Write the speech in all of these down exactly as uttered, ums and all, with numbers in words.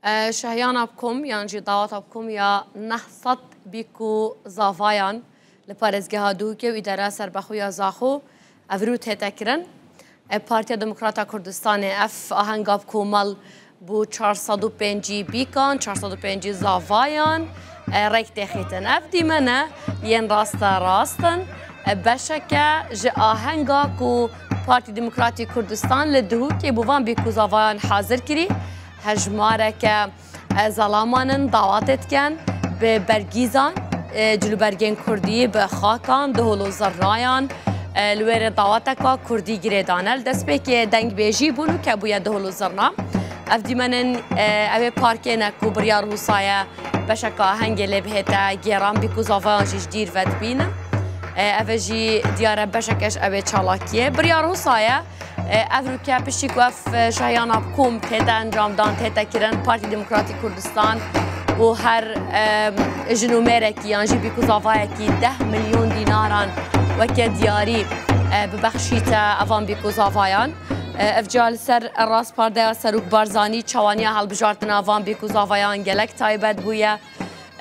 E, şehiyana bi kom yan jî dawata bi kom ya neh sed bîk û zavayan li parêzgeha Duhokê û Îdara Serbexwe ya Zaxo evrû tête kirin. E, Partiya Demokrata Kurdistanê ev ahenga bi komal bo çar sed û pêncî bîkan, çar sed û pêncî zavayan, e, rêk têxîtin. Ev dîmene yên raste rast in. E, beşeke ji ahenga ku Partî Demokratî Kurdistan li Duhokê bo van bîk û zavayan hazir kirî, hejmareke, e, zelaman in dawetê dikin bi bergîzan, e, cilûbergên kurdî, bi xakan, dihol û zirnayan, e, li wê rê daweteka kurdî girêdane. Li destpêkê dengbêjî bûn û kebûye dihol û zirna. Ev dîmenin, e, ew ê parkê ne ku biryar wisa ye beşeka ahengê lê bihête gêran, bîk û zavayan jî ji dîr ve dibînin. E, ev e jî diyar e beşeke ji ew ê çalakiyê. Biryar wisa ye. E, ev rûke piştî ku ev, e, şehiyana bi kom tête encamdan, tête kirin, Partî Demokratîk Kurdistan û her, e, jin û mêrekî yan jî bîk û zavayekî deh milyon dînaran weke diyarî, e, bibexşîte evan bîk û zavayan. E, ev ca li ser rastpardeya Serok Barzanî çawaniya hilbijartina van bîk û zavayan gelek taybet bûye.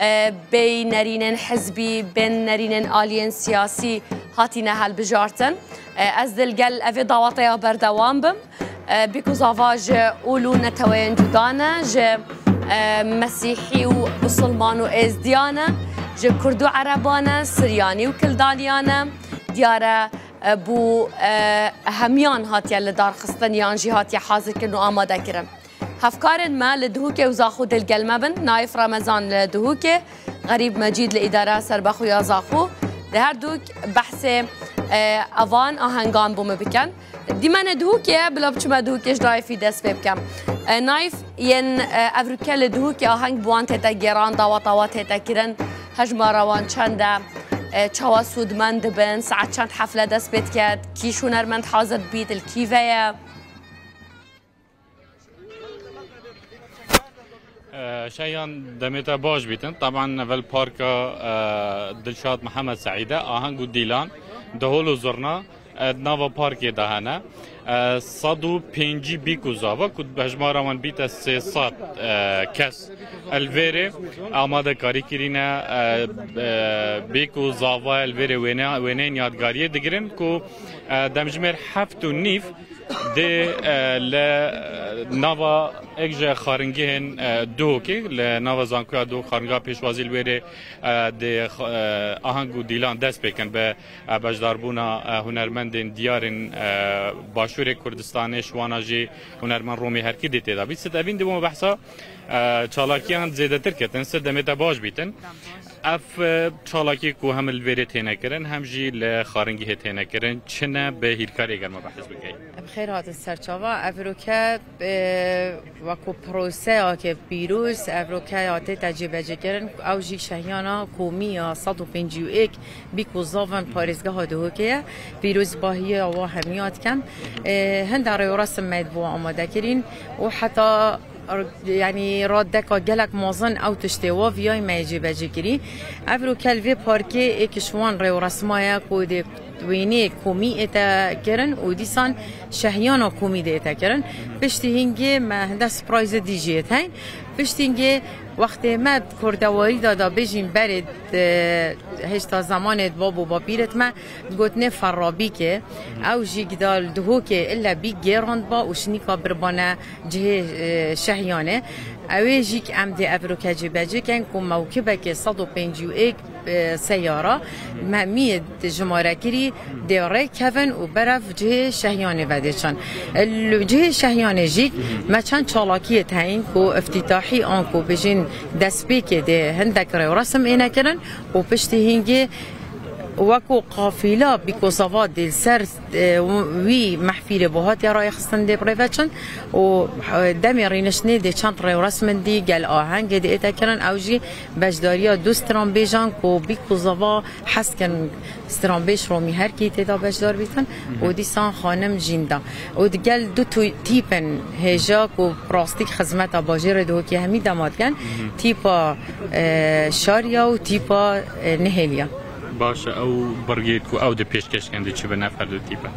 E, bêyî nerînên hizbî, bên nerînên aliyên siyasî hatine hilbijartin. E, ez dê li gel evê dawateya berdewam bim. E, bîk û zava ji ol û neteweyên cuda ne, ji, e, mesîhî û musulman û êzdiyan e, ji kurd û ereban e, siryanî û kildaniyan e. Diyar e, e, bo, e, hemiyan hatiye lidarxistin yan jî hatiye hazirkirin û amadekirin. Hevkarên me li Duhokê û Zaxo dê li gel me bin. Naif Remezan li Duhokê, Xerîb Mecîd li Îdara Serbexwe ya Zaxo. Di her dûk behsê, e, evan ahengan bo me bikin. Dîmenê Duhokê ye, bila biçime Duhokê ji Naifî dest pê bikim. E, Naif, yên, e, ev rûke li Duhokê aheng bi wan tête gêran, dawata wan tête kirin, hejmara wan çend e, e, çawa sûdmend dibin, saet çend hefle dest pê dike, kî ji hunermend hazir dibît, li kî ve ye? E, Şehiyan, demê te baş bîtin. Teban evel parka, e, Dilşad Mihemed Seîd e, aheng û dîlan, dihol û zurna, e, di nava parkê de hene. E, sed û pêncî bîk û zava ku hejmara wan bîte sê sed, e, kes el vêrê amadekarî kirîne, e, e, bîk û zava el vêrê wêne-, wêneyên yadgariyê digirin ku, e, demjimêr heft û nîv dê, e, li, e, nava êk ji xaringehên, e, Duhokê, li nava zankoya Duhok, xaringeha pêşwazî li wêrê, e, dê, e, aheng û dîlan dest pê kin bi, e, beşdarbûna, e, hunermendên diyarên, e, Başûrê Kurdistanê, ji wana jî hunermend Romî Herkî dê tê de bît. Sitevîn dibû behsa, e, çalakiyan zêdetir ketin, sir demê te baş bîtin. Ev, e, çalakî ku hem li vêrê têne kirin, hem jî li xaringehê têne kirin, çi ne bi hîrkarê ger me behs bike? Bi xêr hatin serçava. Ev roke, e, wekû proseyeke pîroz, ev roke ya tête cêbecêkirin, ew jî şehiyana komî ya sed û pêncî û yek bîk û zavan parêzgeha Duhokê ye. Pîrozbahiya wa hemiya dikim. E, hinda rêwresim me bo amade kirîn û heta yanî radeka gelek mezin ew tiştê wa viyayî me yê cêbecê kirî. Ev roke li vê parkê êk ji wan rêwresma ye ku dê wêneyê komî ête kirin û dîsan şehiyana komî dê ête kirin. Piştî hingê me hinde surprise dî jê ête. Piştî hingê wextê me kurdewarî de, da bêjîn berê, e, hêşta zemanê bab û bapîrêt me digotinê Ferrabîkê. Ew jî gida li Duhokê ille bîk gêrandba û şinîka birbane cihê, e, şehiyanê. Ew ê jî em dê ev roke cêbecê kin ku mewkibekê sed û pêncî û yek, e, seyara me miyê di jimare kirî dê rê kevin û berev cihê şehiyanê vedê çin. Li cihê şehiyanê jî me çend çalakiyê heyîn ku iftîtahî an ku bijîn destpêkê dê hindek rêwresim êne kirin û piştî hingê wekû qafîla bîk û zava dê li ser, e, wî mehfîlê bo hatiye rayxistin dê bi rê ve çin û, e, demê rîniştinê dê çend rêwresmin dî gel ahengê dê ête kirin, ew jî beşdariya du stranbêjan ku bîk û zava hez kirin stranbêj Romî Herkî tê de beşdar bîtin û dîsan xanim Jînda. Û di gel du tu-, tîpin hêja ku rastîk xizmeta bajêrê Duhokê hemî dema dikin, tîpa, e, Şariya û tîpa, e, Nihêliya. Baş e, ew birgê ku ew dê pêşkêş kin dê çi bin ev her du tîpe?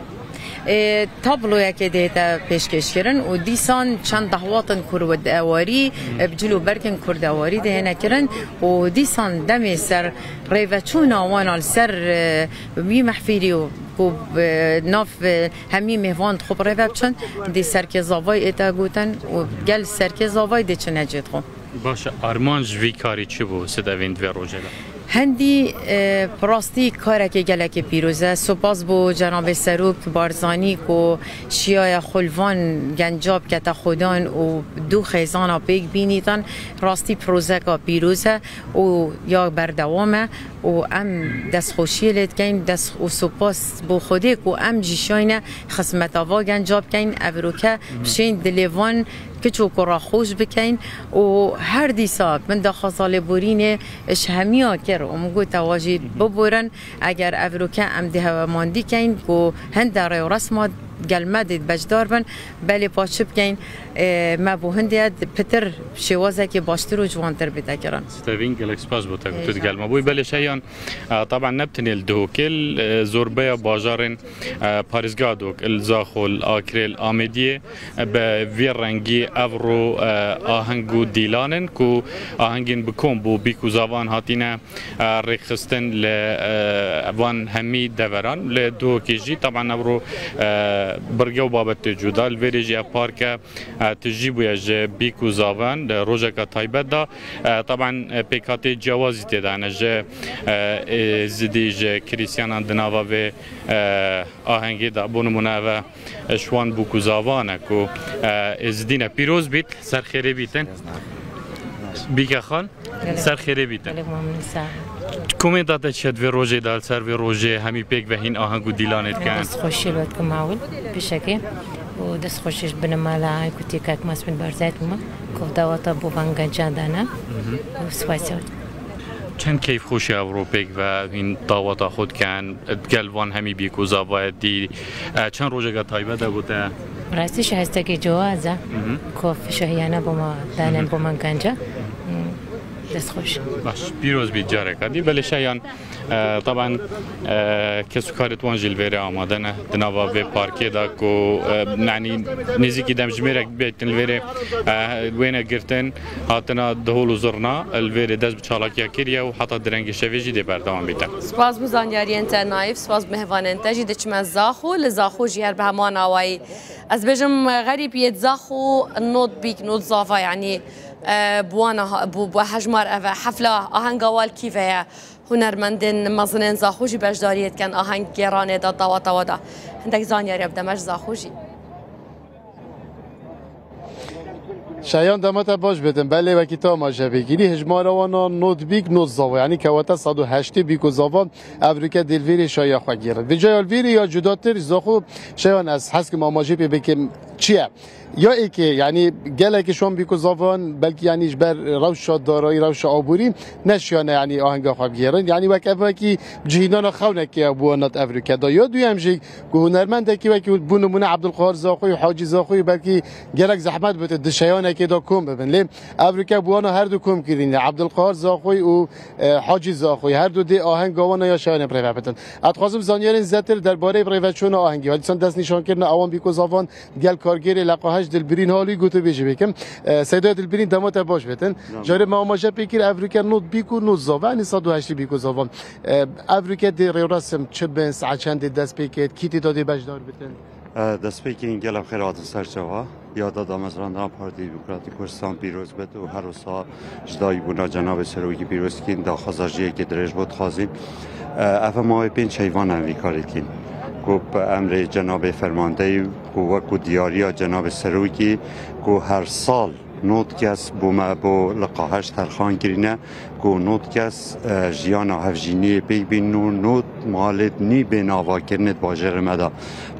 E, tabloyekê dihête pêşkêşkirin û dîsan çend dehwatin kurdewarî, e, bi cil û bergên kurdewarî dihêne kirin û dîsan demê ser rêveçûna wan a li ser, e, wî mehfîlî û ku, e, nav, e, hemî mêvan xwe bi rê ve biçin, dê serkê zavayî ête gotin û gel serkê zavayî dê çine cêd xwe. Baş e, armanc vî karî çi bû, sedevên di vê rojê de? Hendî, e, bi rastî karekê gelekê pîroz e. Spas bo Cenabê Serok Barzanî ku şiyaye xwe li van genca bikete xwedan û du xêzana pêk bînîtin. Rastî pirozeka pîroz e û ya berdewam e û em destxweşiyê lê dikeyn, dest û spas bo Xwedê ku em jî şayne xizmeta va genca bikeyn. Evroke bişên dilê van kiç û kura xweş bikeyn û her dîsa min daxwaza lêborînê ji hemiya kir û min got, ewa jî biborin, eger evroke em dê hewemandî keyn ku hinde rêwresma gel me dê beşdar bin, belê paşçi bikeyn, e, me bo hindê pitir şêwazekê baştir û ciwantir bide kirin. Stevîn, gelek spas bo te ku tu di gel me bûyî. Belê Şeyan, e, taban ne bi tenê li Duhokê, li, e, zorbeya bajarên, e, parêzgeha Duhok, li Zaxo, li Akrê, li Amêdiyê, e, bi vî rengî evro, e, aheng û dîlan in ku ahengên bi kom bo bîk û zavan hatîne, e, rêkxistin li, e, van hemî deveran. Li Duhokê jî taban evro, e, birge û babetê cuda. Li vêrê jî ev parke, e, tijî bûye ji bîk û zavan. Li rojeka taybet de, e, taban, e, pêkhatê ciyawazî tê de hene ji, e, Êzidî, ji Krîstiyanan di nava vê, e, ahengê de. Bo nimûne ev e, ji wan bûk û zavan e ku, e, Êzidî ne. Pîroz bît, ser xêrê bîtin. Bîke xan. Gelek, ser xêrê bîtin. Gelek memnun, sağ ol. Komê da te çi di vê rojê de, li ser vê rojê hemî pêk ve hîn aheng û dîlanê dikin? Destxweşî li we dikim ewil pêşekê û destxweşî ji binimala Aykutî Kak Masmîn Barzayî dikime ku daweta bo van gencan dane û spasiya we dikim. Çend keyfxweşî evro pêk ve hîn daweta xwe dikin, digel van hemî bîk û zavayetî, e, çend rojeke taybet e bo te? Rastî şi hestekî cewaz e. Ku şahiyane bo me danin bo me genca. Destxweş. Baş, pîroz bî careka dî. Belê Şeyan, e, taban, e, kes û karê wan jî li vêrê amade ne. Di nava vê parkê de ku, e, yanî nêzîkî demjimêrek bêtin li vêrê, e, wêne girtin, hatina di hol û zirna, li vêrê dest bi çalakiya kiriye û heta direngê şevê jî dê berdewam bîte. Spas bo zanyariyên te Naîf, spas bi mêvanên te jî. Diçime Zaxo, li Zaxo jî her bi heman awayî. Ez bêjim, xerîb yê Zaxo not bîk, not zava, yanî, e, bi wan aha, bo, bo hejmar ev e. Hefla ahenga wa li kî ve ye? Hunermendên mezinên Zaxo jî beşdariyê dikin aheng gêranê de, daweta we de. Hindek zanyariya bide me ji Zaxo jî. Şeyan, dema te baş bêtin, belê wekî te amaje bigirî, hejmara wana not bîk, not zava, yanî kewete sed û heştê bîk û zavan evroke dê li vêrê şahiya xwe gêrin. Vêca ya li vêrê ya cudatir, Zaxo, Şeyan, ez hez kim amaje pê bikim, çi ye? Ya êkê, yanî gelekî şan bîk û zavan, belkî yanî ji ber rewşa darayî, rewşa aborî neşiyane yanî ahenga xwe bigêrin. Yanî wek ev wekî cihînana xewnekê ya bo wan evroke da. Ya duyem jî ku hunermendekî wekî bo nimûne Ebdulqahar Zaxoyî û Hacî Zaxoyî belkî gelek zehmet bite di şeyanekê de kom bibin. Lê evroke bo wana her du kom kirîne. Ebdulqahar Zaxoyî û, e, Hacî Zaxoyî her du dê ahenga wana ya şeyanê bi rê ve bitin. Ez dixwazim zanyarên zêdetir derbarê bi rê ve çûna ahengî, dîsan destnîşankirina ewan bîk û zavan gel kargêrê Leqaheş Dilbirîn halî gotûbêjî bikim. E, Seyda Dilbirîn, dema te baş bêtin. Sağ ol. Carê me amaje pê kir, evroke not bîk û not zava, yanî sed û heştê bîk û zavan. E, evroke dê rêwresim çi bin, saet çendê dest pê ket, kî tê de dê beşdar bitin? E, destpêkê gelek xêr hatin ser çava. Ya da damezrandina Partî Demokratîk Kurdistan pîroz bit û her wisa ji dayikbûna Cenabê Serokî pîroz dikin, daxwaza jiyekê dirêj bo dixwazîn. E, ev mawê pênc heyvan em vî karê dikin. Ku bi emrê Cenabê Fermandeyî, ku wekû diyariya Cenabê Serokî, ku her sal nod kes bo me bo Leqaheş terxan kirîne, ku nod kes, e, jiyana hevjîniyê pêk bînin û nod malê nî bê navakirinê di bajêrê me de.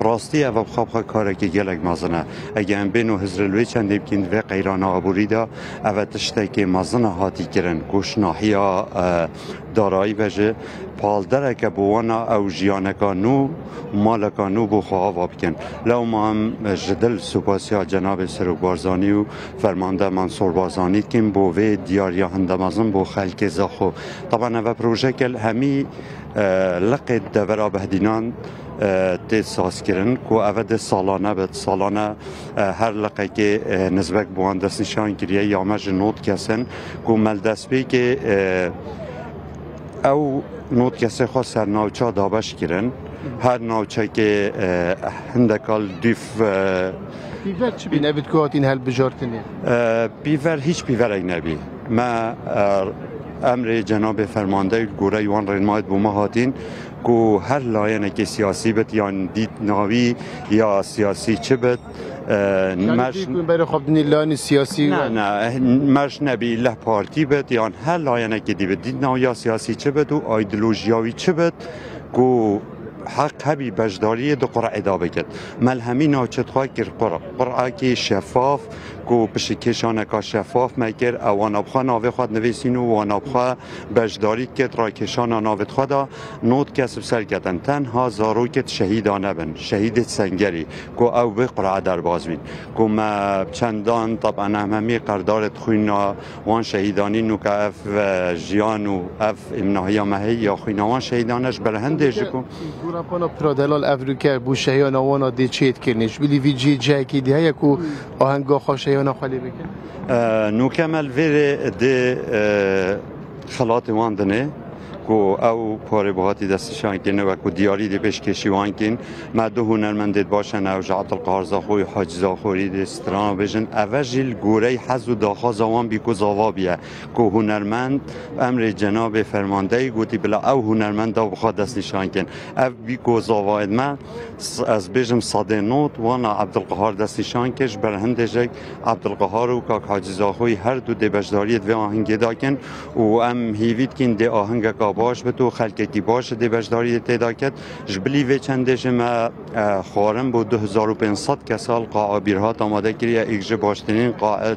Rastî ev bi xwe bi xwe karekî gelek mezin e. Eger em bêno hizrê li wê çendê bikîn di vê qeyrana aborî de, ev e tiştekê mezin e hatî kirin ku ji nahiya, e, darayî ve jî paldereke bo wana ew jiyaneka nû, maleka nû bo xwe ava bikin. Lewma em ji dil supasiya Cenabê Serok Barzanî û Fermande Mansûr Barzanî dikin bo vê diyariya hinde mezin bo xelk Kê Zaxo. Taban eve projeke li hemî, e, liqê devera Behdînan, e, tê sazkirin ku eve dê salane bit. Salane, e, her liqekê, e, nizbek bi wan destnîşan kiriye ya me ji nod kes in ku me li destpêkê, e, ew nod kesê xwe ser navça dabeş kirin. Her navçekê, e, hindeka li dûf, e, Pîver çi bî nevît ku hatîn helbijartinê? E, pîver hîç pîverek nebî. Me, e, emrê cenabê fermandeyê li goreyî wan rênmayê bo me hatîn ku her layenekê siyasî bit, yan dît navî ya siyasî çi bit, e, Yani merş bî ku berê xwe bidinî layenî siyasî Ne, we? Ne, merş nebî leh partî bit, yan her layenekê dî bit, dît navî ya siyasî çi bit û aydolojiya wî çi bit, ku heq hebî beşdariyê di qur'ê de bikit. Me li hemî navçe xwe kir qur. Qur'ekî şefaf, ku pişikêşaneka şefaf me kir, ew wana bi xwe navê xwe dinivîsîn û wana bi xwe beşdarî dikit, rakêşana navê xwe de nod kes bi ser ketin. Tenha zarokê şehîda nebin, şehîdê Sengerî, ku ew bi qur'e derbas bîn. Ku me çendan, taban em hemî qerdarê xwîna wan şehîdanî nûke ev, e, jiyan û ev îmnahiya me heye ya xwîna wan şehîdan e ji ber hindê ji ku Gorapana pira delal ev rûke bû şehiyana wana dê çêdkirinê. Ji bilî vî cihê cihekî dî heye ku ahenga xwe şehiyana xwe lê bikin? E, nûke me li vê rê dê, e, xelatê wan dinê ku ew parê buhatî destnîşan kirin, wek ku diyarî dê pêşkêşî wan kirin. Me du hunermendê baş hene, ew ji Abdulqahar Zaxoyî, Hacî Zaxoyî dê strana bêjin. Eve jî li goreyî hez û daxwaza wan bî ku zava biye ku hunermend emrê cenabê fermandeyî gotî bila ew hunermenda bi xwe destnîşan kin. Ev bî ku zavayê me, s-, ez bêjim sedê nod, wana Abdulqahar destnîşan kir, ji ber hindê jek Abdulqahar û kak Hacî Zaxoyî her du dê beşdariyê di vê ahengê de kin û em hêvî dikin dê ahengeka baş bit û xelkekî baş dê beşdariyê tê de ket. Ji bilî vê çendê jî me, e, xwarin bo du hezar û pênc sed kesa li qa'a Bîrhat amade kiriye, êk ji baştirîn qa'a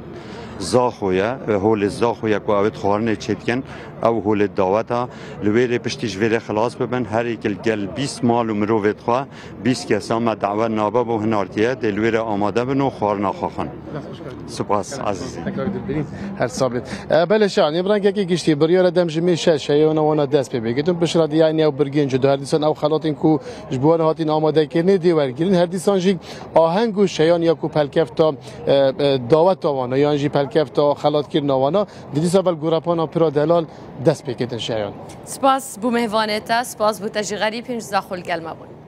Zaxo ye, e, holê Zaxo ye ku ew ê xwarinê çêdikin, ew holê dawet e. Li wê rê piştî ji vê rê xilas bibin, her êk li gel bîst mal û mirovê xwe, bîst kesa me dawet nabe bo hinartiye, dê li wê rê amade bin û xwarina xwe xwin. Spas, ezîzî. Tekrar dilbirîn. Her sabit. E, belê şanî, bi rengekî giştî, biryara dem ji mê şeş heyana wana dest pê bê. Gitin pişt re diyayên ew birgên cuda. Her dîsan ew xelatên ku ji bo wan hatin amadekirinê dê wergirin. Her dîsan jî aheng û şeyan ya ku pelkefta, e, e, daweta wana, yan jî pelkefta xelatkirina wana, di dîsa vel gorapana pira delal dest pê ketin şeyan. Spas bo mêvanê te, spas bo te jî Xerîb, hîn ji Zaxo li gel me bûn.